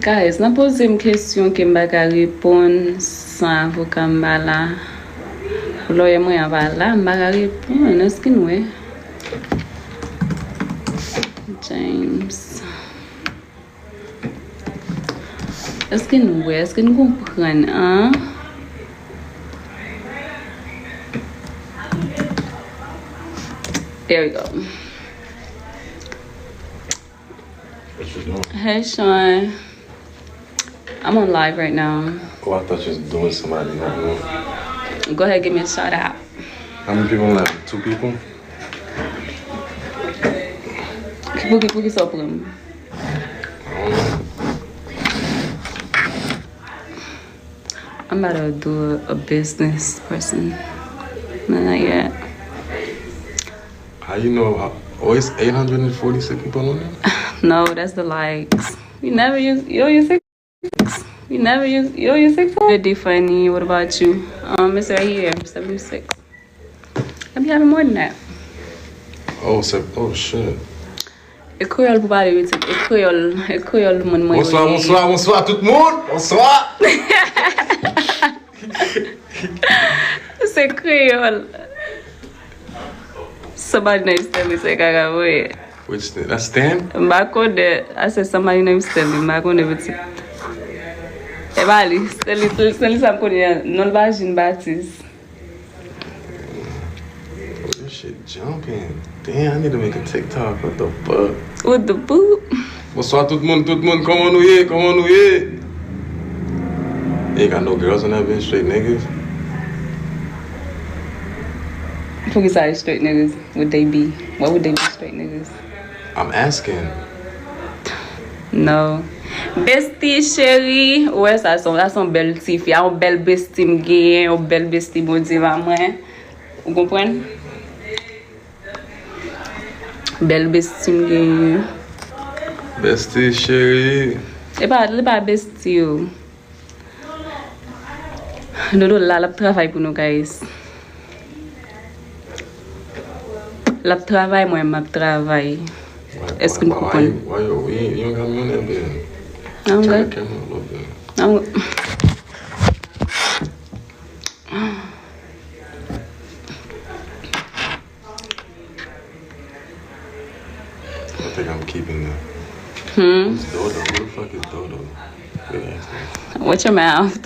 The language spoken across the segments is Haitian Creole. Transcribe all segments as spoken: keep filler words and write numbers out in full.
Guys, nan poze m kesyon ke m pa ka reponn san avoka m pa la. Lawyer mwen an pa la, m pa ka reponn. Èske n wè? James. Èske n wè? Èske n konprann an? There we go. What you doing? Hey, Sean. I'm on live right now. Oh, I thought you was doing somebody. Not me. Go ahead, give me a shout out. How many people on live? Two people? Pou ki, pou ki sa w pran m? I don't know. I'm about to do a, a business person. No, not yet. How you know? How, oh, it's eight hundred and forty-six people on there? No, that's the likes. You never use, you don't use TikTok? You never use, you don't use TikTok? Pretty funny. What about you? Um, it's right here, seventy-six. I be having more than that. Oh, so, oh shit. E kreyòl pou pale, wi, e kreyòl, e kreyòl moun mwen yo ye. Bonswa, bonswa, bonswa tout moun. Bonswa. Se kreyòl. Somebody named Stanley se kaka voye. Which thing? That's Stan? M pa konnen. I said somebody named Stanley. M pa konnen pitit. E pa li. Stanley, Stanley, Stanley sa m konnen an. Non l pa Jean Baptiste. Oh, this shit jumping. Damn, I need to make a TikTok. What the fuck? What the fuck? Bonswa tout moun, tout moun, kòman nou ye? Kòman nou ye? Ain't got no girls in that bitch, straight niggas. Poukisa e straight niggas? Would they be? What would they be straight niggas? I'm asking. No. Bestie cheri, ou wè sa, se yon, sa se yon bèl tifi. A yon bèl bestie m genyen, yon bèl bestie Bondye ba mwen. Ou konprann? Bèl bestie m genyen. Bestie cheri. E pa, li pa bestie ou. Dodo la, l ap travay pou nou, guys. L ap travay, mwen, m ap travay. Èske n konprann? Why, why, why you, you, you don't got me on that bed? I'm good. Turn the camera a little bit. I'm good. I think I'm keeping them. Hmm? Who's Dodo? Who the fuck is Dodo? Really ask me. Watch your mouth.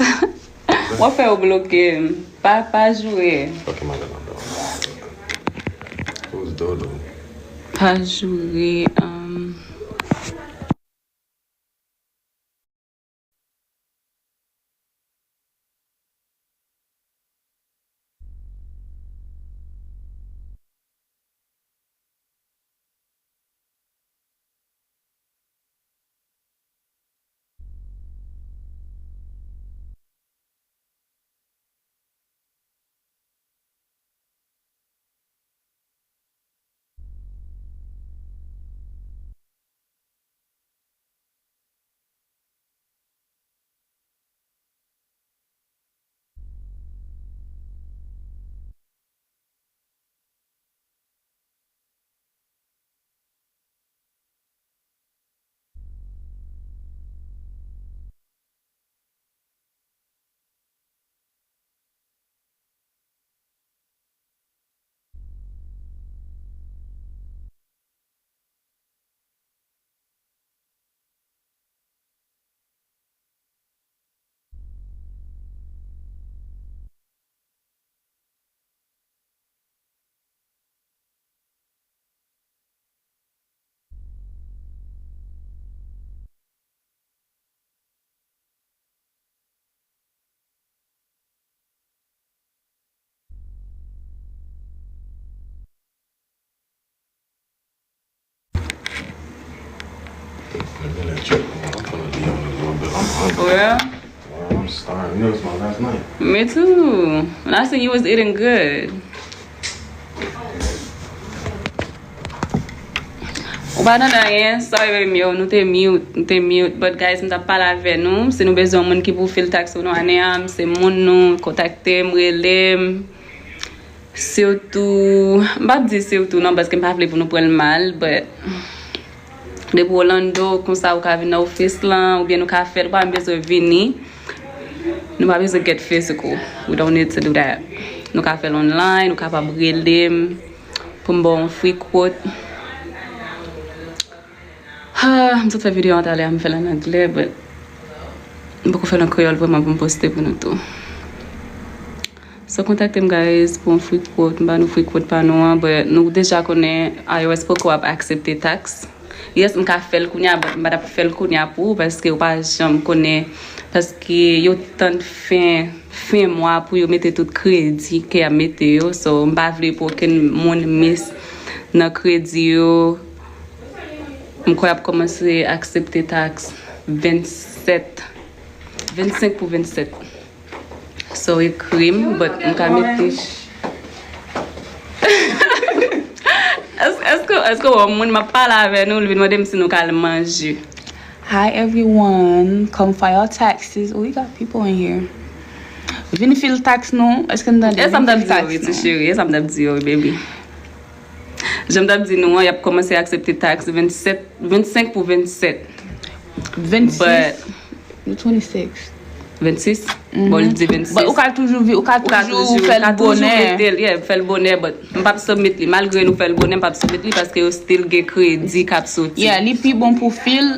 Mwen fè yo bloke m. Pa, pa joure. Okay, my bad, my bad. Who's Dodo? Pa joure, um, Well, I'm starving. You know, it's my last night. Me too. Last thing you was eating good. Ou pa tande anyen, sorry baby m yo, nou te mute, nou te mute, but guys, m t ap pale avè nou, si nou bezwen yon moun ki pou fil tax pou nou ane a, m se moun nou, kontakte m, rele m, sitou, m p ap di sitou non, paske m pa vle pou nou pran l mal, but Depi Orlando, konsa ou ka vin nan ofis lan, oubyen nou ka fè l, ou pa bezwen vini. Nou pa bezwen get physical. We don't need to do that. Nou ka fè l online, ou kapab rele m pou m ba w yon free quote. Ah, m sot fè videyo an talè a, m fè l an anglè, but m poko fè l an kreyòl vrèman pou m poste pou nou tou. So, kontakte m, guys, pou yon free quote. M ba nou free quote pa nou an, but nou deja konnen I R S poko ap aksepte taks. Yes, m ka fè l kounye a, but m pa t ap fè l kounye a pou ou, paske ou pa janm konnen, paske yo tann fen, fen mwa pou yo mete tout kredi ke y ap mete yo. So, m pa vle pou okenn moun miss nan kredi yo. M kwè y ap kòmanse aksepte taks vennsèt, vennsenk pou vennsèt. So, ekri m, but m ka mete. Èske, èske, èske w wè yon moun m ap pale avè nou, li vin mande m si nou ka al manje? Hi everyone, come file your taxes. Oh, we got people in here. Vin fil taks nou. Èske n tande? E sa m t ap di yo, wi, ti cheri. E sa m t ap di yo, wi, baby. Jan m t ap di nou an, y ap kòmanse aksepte taks vennsèt, vennsenk pou vennsèt. Vennsèt. But nou twenty-six. Vennsis? Bon, li di vennsis. But ou ka toujou vi-, ou ka toujou fè l bonè. Ou ka toujou mete l, yeah, fè l bonè, but m p ap submit li. Malgre nou fè l bonè, m p ap submit li paske yo still gen kredi k ap soti. Yeah, li pi bon pou fil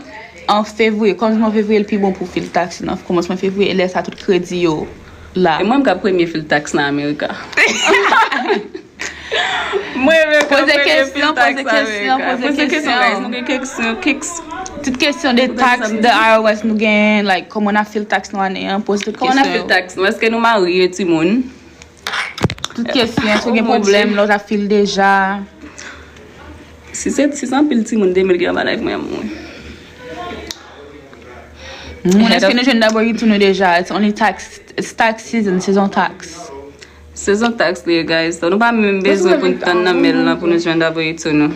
an fevriye. Kòmansman fevriye, li pi bon pou fil taks nan kòmansman fevriye, e lè sa tout kredi yo la. E mwen, m ka premye fil taks nan Amerika. Mwen menm, poze kesyon, poze kesyon, poze kesyon, guys. Nou gen kesyon, keks. Tout kesyon de taks, de I R S nou gen, like, kòman n ap fil taks nou ane an, poze tout kesyon. Kòman n ap fil taks nou? Èske nou marye, timoun? Tout kesyon, èske w gen pwoblèm, lè w t ap fil deja? Si se, si se anpil timoun de mil ki anba live mwen, mwen. Moun, èske nou jwenn W two nou deja? It's only tax, it's tax season, sezon taks. Sezon taks li ye, guys. So, nou pa menm bezwen pou n tann nan mail lan pou nou jwenn W two nou.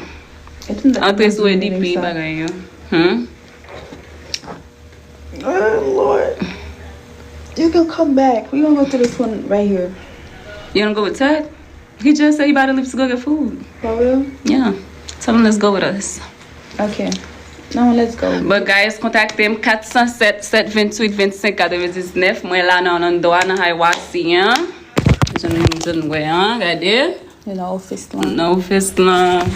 Antre sou A D P bagay yo. Hmm? Oh, Lord. You can come back. We gonna go to this one right here. You gonna go with Ted? He just said he about to leave to go get food. For real? Yeah. Tell him let's go with us. Okay. No, let's go. But guys, kontakte m kat san sèt, sèt venntuit, vennsenk katrevendiznèf. Mwen la nan Orlando a, nan Hayward C an. Jan nou jwenn wè an, gade. Li nan ofis lan. Nan ofis lan.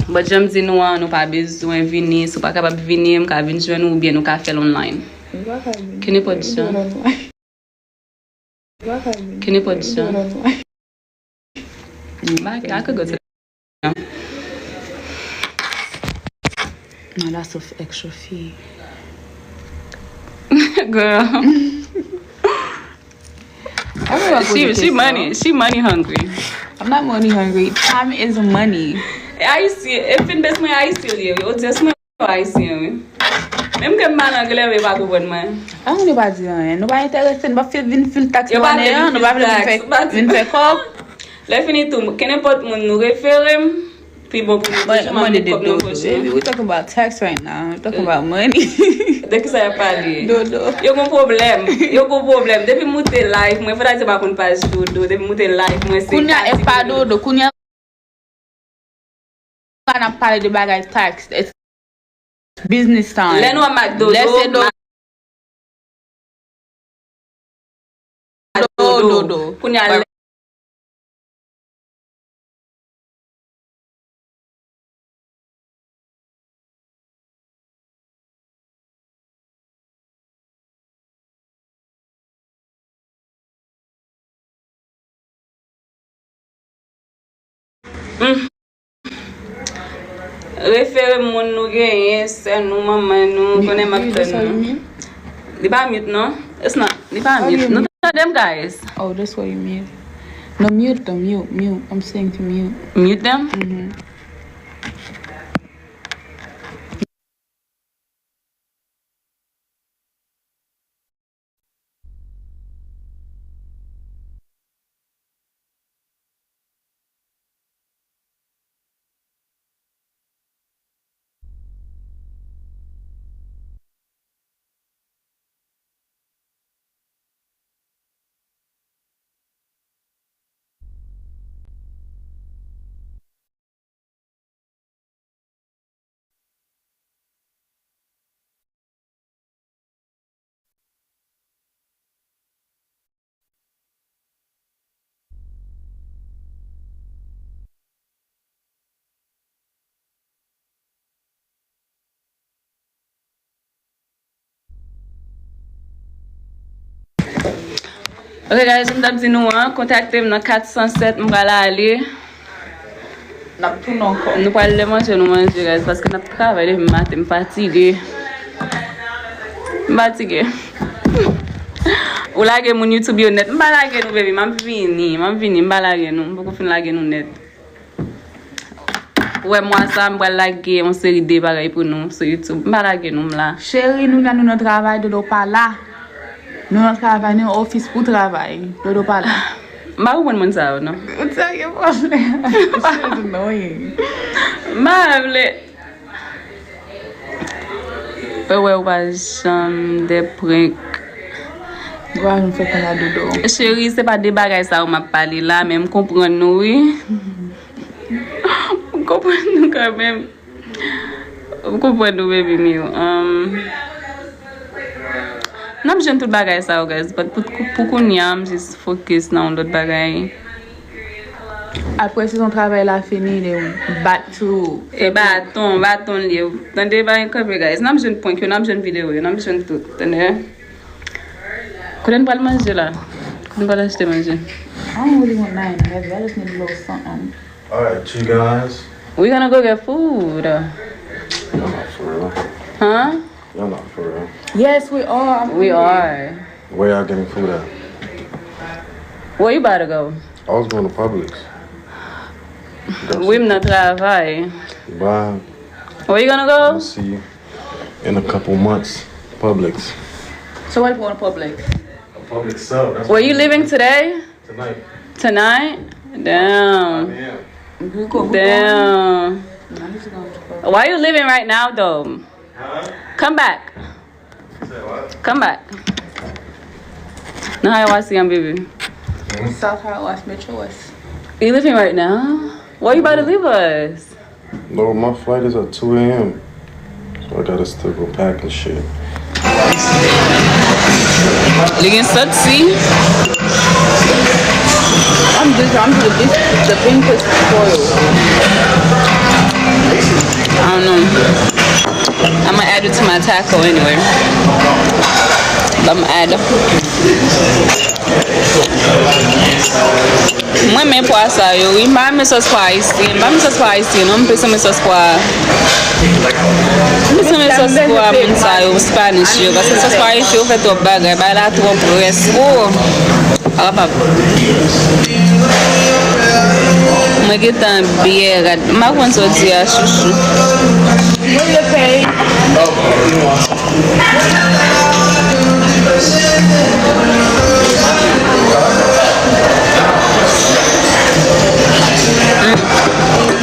But jan m di nou an, nou pa bezwen vini. Si w pa kapab vini, m ka vin jwenn ou, oubyen nou ka fè l online. Ou pa ka vini. Ke nenpòt jan. Ke nenpòt jan. Mike, I could go to the No, that's an extra fee. Girl. She, she money, she money hungry. I'm not money hungry. Time is money. E Ayisyen, e fanbase mwen Ayisyen li ye, wi. Odyans mwen Ayisyen, wi. Menm ke m pale anglè, men yo pa konprann mwen. An, nou pa di anyen. Nou pa enterese, nou pa vle vin fil taks nou pa vle vin fè, vin fè kòb. Lè fini tou, kenenpòt moun nou refere m, pi bon pou nou toujou, m ap met kòb nan pòch mwen. Baby, we talking about tax right now. We talking about money. De kisa y ap pale? Dodo. Yo gon pwoblèm. Yo gon pwoblèm. Depi m moute live mwen, fò ta di yo pa konn paj Dodo. Depi m moute live mwen, se kounye a, e pa Dodo. Kounye a, n ap pale de bagay tax. It's business time. Lè nou ap mak Dodo, lè se Dodo, Dodo. Kounye a, refere moun nou genyen, sè nou, manman nou, konnen m ap tann nou. Li pa mute, non. It's not, li pa mute. Nou tande m, guys? Oh, that's what you mean. No, mute them, mute, mute. I'm saying to mute. Mute them? Mm-hmm. Ok, guys, m t ap di nou an, kontakte m nan kat san sèt, m pral ale. N ap tounen ankò. Nou pral lè manje, nou manje, guys, paske n ap travay depi maten, m fatige. M fatige. Ou lage moun YouTube yo nèt. M pa lage nou, baby, m ap vini, m ap vini, m pa lage nou, m poko fin lage nou nèt. Ou wè mwa sa, m pral lage yon seri de bagay pou nou sou YouTube. M pa lage nou, m la. Cheri, nou la, nou nan travay, Dodo pa la. Nou nan travay, nou nan ofis pou travay. Dodo pa la. M pa konprann moun sa yo, non. Ou serye, pwoblèm? M pa vle. Wè, wè, ou pa janm de prank. Ou pa janm fè prank a Dodo. Cheri, se pa de bagay sa yo m ap pale la, men m konprann nou, wi. M konprann nou kanmenm. M konprann nou, baby m yo. Um, n ap jwenn tout bagay sa yo, guys. But pou, pou kounye a, m jis focus nan yon lòt bagay. Apre sezon travay la fini, then back to... E baton, baton l ye. Tande, pa gen kanpe, guys. N ap jwenn prank yo, n ap jwenn videyo yo, n ap jwenn tout. Tande? Kote n pral manje la? Kote n pral achte manje? I don't really want nothing heavy. I just need a little something. All right, you guys. We gonna go get food. Y'all not for real. Huh? Y'all not for real. Yes, we are. I'm We hungry. are. Where y'all getting food at? Where you about to go? I was going to Publix. Wi, m nan travay. Bye. Where you gonna go? I'll see you in a couple months. Publix. So what you want Publix? A Publix sub. That's Were what you I'm leaving doing. today? Tonight. Tonight? Damn. Five a m. You go, we going? Damn. No, he's going to Publix. Why you leaving right now, though? Huh? Come back. Say what? Come back. Nan Hiawassee, baby. Hmm? South Hiawassee, Metro West. You leaving right now? Why you about to leave us? No, my flight is at two a m. So I gotta still go pack and shit. Li gen santi. I'm just, I'm just, this, the pink is spoiled. I don't know. I'ma add it to my taco anyway. I'ma add. Mwen renmen pwa sa yo, wi. M pa renmen sòs pwa ayisyen. M pa renmen sòs pwa ayisyen, non. M plis renmen sòs pwa. M plis renmen sòs pwa moun sa yo, Spanish yo. Paske sòs pwa ayisyen yo fè twòp bagay. Bagay la twòp rès. Oh! Pa kapab. Mwen gentan byen rad. M pa konn sa w di a, chouchou. Mwen le pay.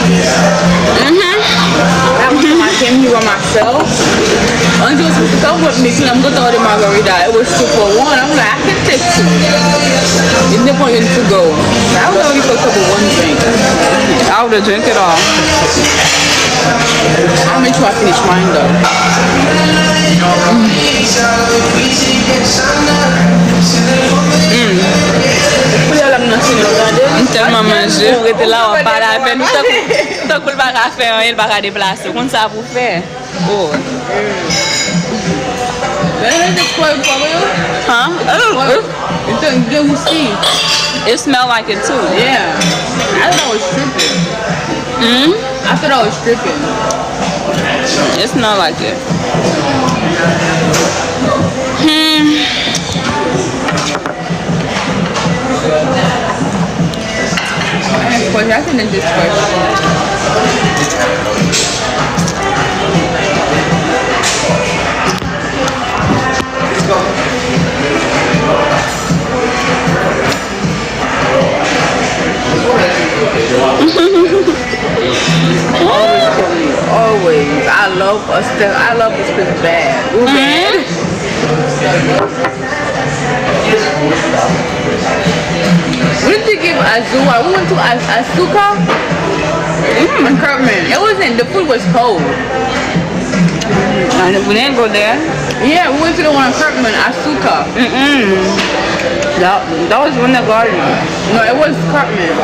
Mm-hmm. That was my Kim, you were my So, until she come with me, I'm gonna order margarita. It was two for one. I'm like, I can take two. It's the point to go. I was already fucked up with one drink. I would have drank it all. I'll make sure I finish mine though. Mm. M tèlman manje. Ou rete la, w ap pale avè nou tankou, tankou l pa ka fè anyen, l pa ka deplase. Ou konn sa pou fè. Oh. Huh? Oh, oh. It smell like it too. Yeah. I thought I was tripping. Hmm? I thought I was tripping. It smell like it. Hmm. Next question. I think the next question. Always, always. I love us. I love us bad. We bad. We did give Azua. We went to Az- Asuka in Kirtland. It wasn't, the food was cold. And we didn't go there. Yeah, we went to the one in Kirtland, Asuka. Mm-mm. That, that was Winter Garden. No, it was Kirtland.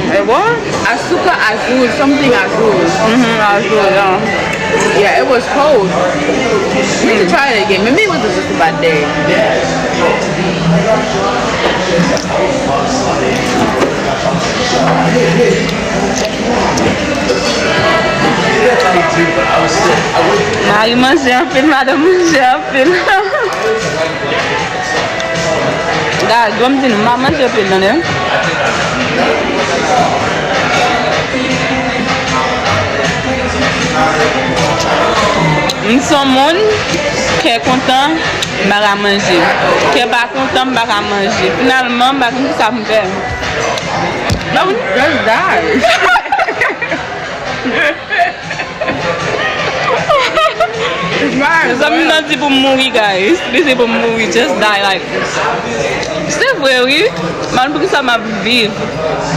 It was? Asuka Azul, something Azul. Mm-hmm, Azul, yeah. Yeah, it was cold. We need to try it again. Maybe it was just a bad day. Mari manje anpil, madanm manje anpil. Guys, bon m di nou, m pa manje anpil, tande. M se yon moun, kè kontan, m pa ka manje. Kè pa kontan, m pa ka manje. Finalman, m pa konn kisa pou m fè. Just die. Mezanmi, m nan di pou m mouri, guys. Li di pou m mouri, just die, like. Se vre, wi. Man, poukisa m ap viv?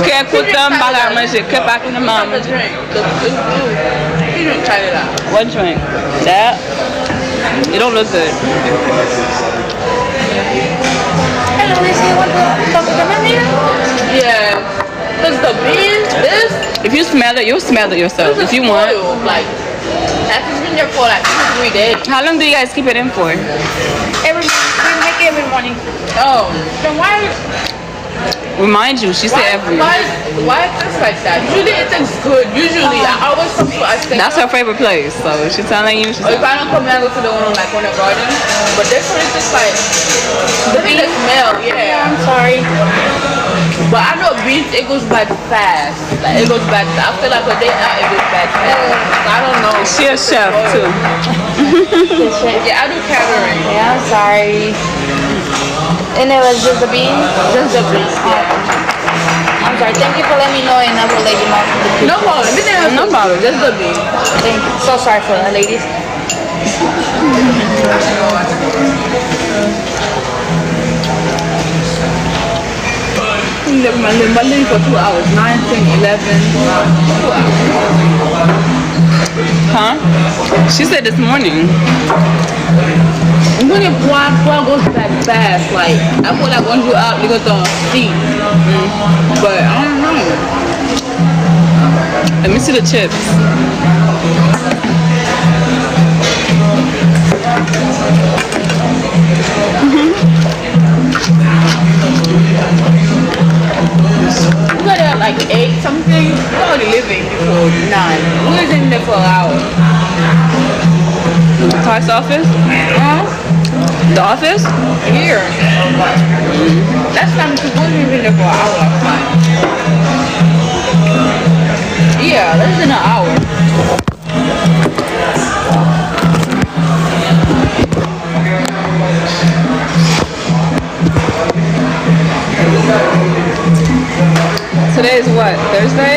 Kè kontan, m pa ka manje. Kè pa kontan, m pa ka manje. One drink. That, it don't look good. Hello, is it what the fuck is the menu? Yeah. Cause the beans, this, if you smell it, you'll smell it yourself if you want. Oil. Like, that has been there for like two, three days. How long do you guys keep it in for? Every, we make it every morning. Oh, then why? Remind you, she said every. Why, why, why it tastes like that? Usually it tastes good. Usually I always come to a. That's her favorite place, so she's telling you. She's. Or if I don't come here, I go to the one on, like, on the garden. But this one is just like, the beans, the smell, yeah. Yeah, I'm sorry. But I know beans, it goes bad fast. Like, it goes bad. After, like, a day out, it goes bad fast. I don't know. She a chef too. Yeah, I do catering. Yeah, I'm sorry. And it was just the beans? Just the beans, yeah. I'm sorry. Thank you for letting me know and I will let you know. No problem. Everything else. No problem. Just the beans. Thank you. So sorry for that, ladies. Nèg mwen, nèg mwen, for two hours, nine, ten, eleven, two hours. Huh? She said this morning. M konnen pwa, pwa goes back fast, like, I feel like once you up, you go down steep. But I don't know. Let me see the chips. We got there at like eight something. We already leaving before nine. We was in there for an hour. Tax office? Huh? The office? Here. That's not too good. We've been there for an hour. Fine. Yeah, less than an hour. Today is what? Thursday?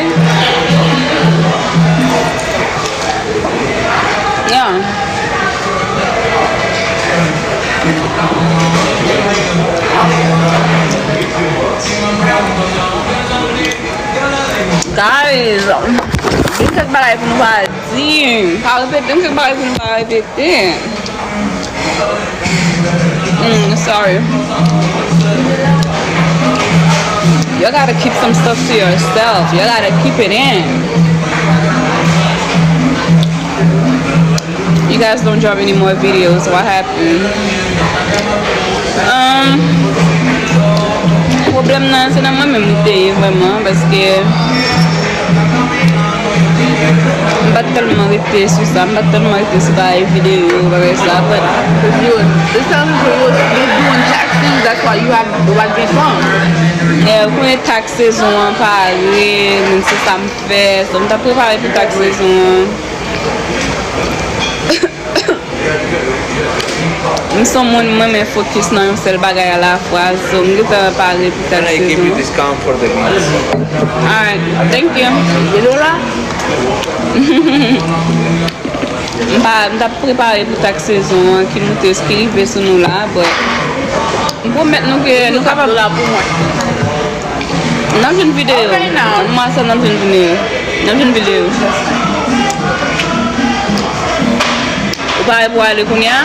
Yeah. Guys, gen kèk bagay pou nou pa di. Pa repete, gen kèk bagay pou nou pa repete. Mm, sorry. You gotta keep some stuff to yourself. You gotta keep it in. You guys don't drop any more videos. What happened? Um, pwoblèm nan, se nan mwen menm li te ye vrèman, paske m pa t tèlman rete sou sa, m pa t tèlman rete sou bagay videyo, bagay sa, but. Cause you was, this time you was, you was doing taxes, that's why you had, you had been gone. Yeah, ou konnen tax sezon an pare, men se sa m fè, so m t ap prepare pou tax sezon an. M se yon moun, mwen renmen fokis nan yon sèl bagay alafwa, so m gentan pare pou tax sezon an. Alright, thank you. De dola? M pa, m t ap prepare pou tax sezon an ki moute, ki rive sou nou la, but m pwomèt nou ke nou kapab. N ap jwenn videyo. Mwa sa n ap jwenn videyo. N ap jwenn videyo. Ou pare pou ale kounye a?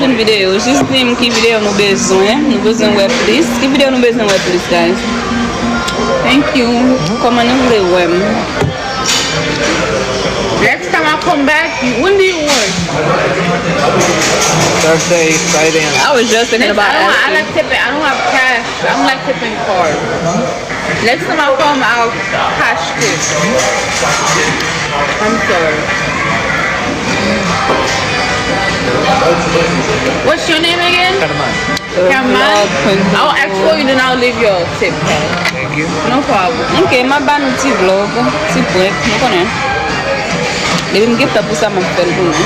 Yon videyo, jis di m ki videyo nou bezwen. Nou bezwen wè plis. Ki videyo nou bezwen wè plis, guys? Thank you. Kòman nou vle wè m? Next time I come back, when do you work? Thursday, Friday, and I was just thinking about I don't, I asking. Like tipping. I don't have cash. I don't like tipping card. Next time I come, I'll cash tip. I'm sorry. What's your name again? Herman. Herman? I'll ask for you, then I'll leave your tip. Thank you. No problem. Ok, m ap ba nou ti vlog, ti prank, nou konnen. Depi m gen tan pou sa, m ap fè l pou nou.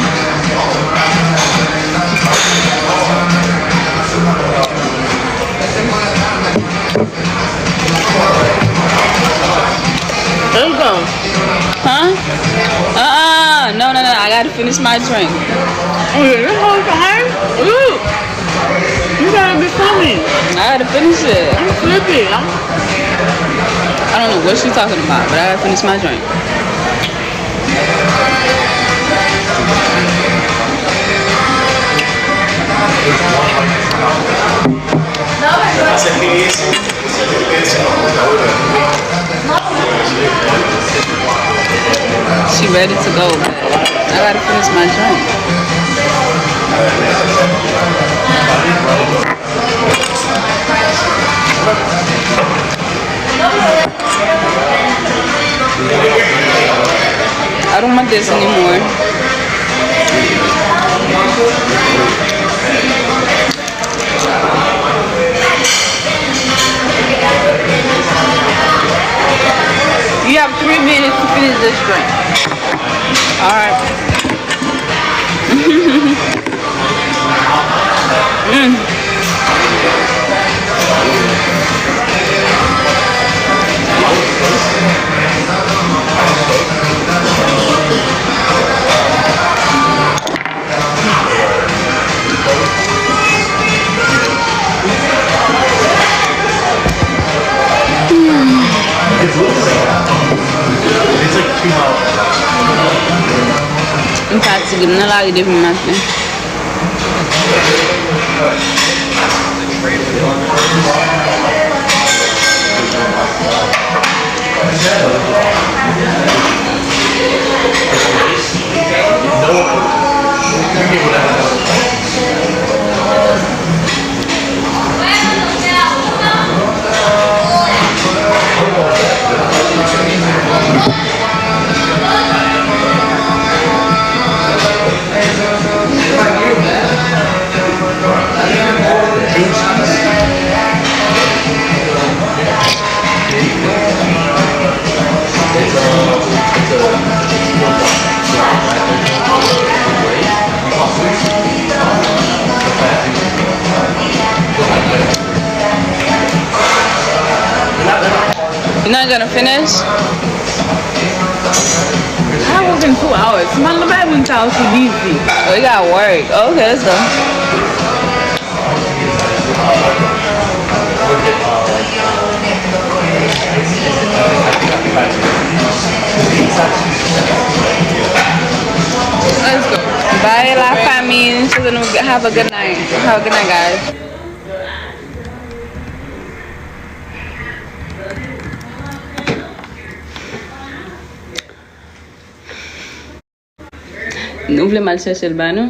Huh? Uh-uh. No, no, no. I gotta finish my drink. Oh, yeah, this whole time? Ooh. You gotta be funny. I gotta finish it. I'm sleepy. I'm I don't know what she's talking about, but I gotta finish my drink. She ready to go, but I gotta finish my drink. I don't want this anymore. You have three minutes to finish this drink. All right. Mm. M fatige, m nan lari depi maten. You're not gonna finish? I work in two hours. Man, nobody wouldn't tell us to leave. Oh, you got work. Okay, let's go. Let's go. Bye, la famille. Have a good night. Have a good night, guys. Nou vle m al chèche l ba nou?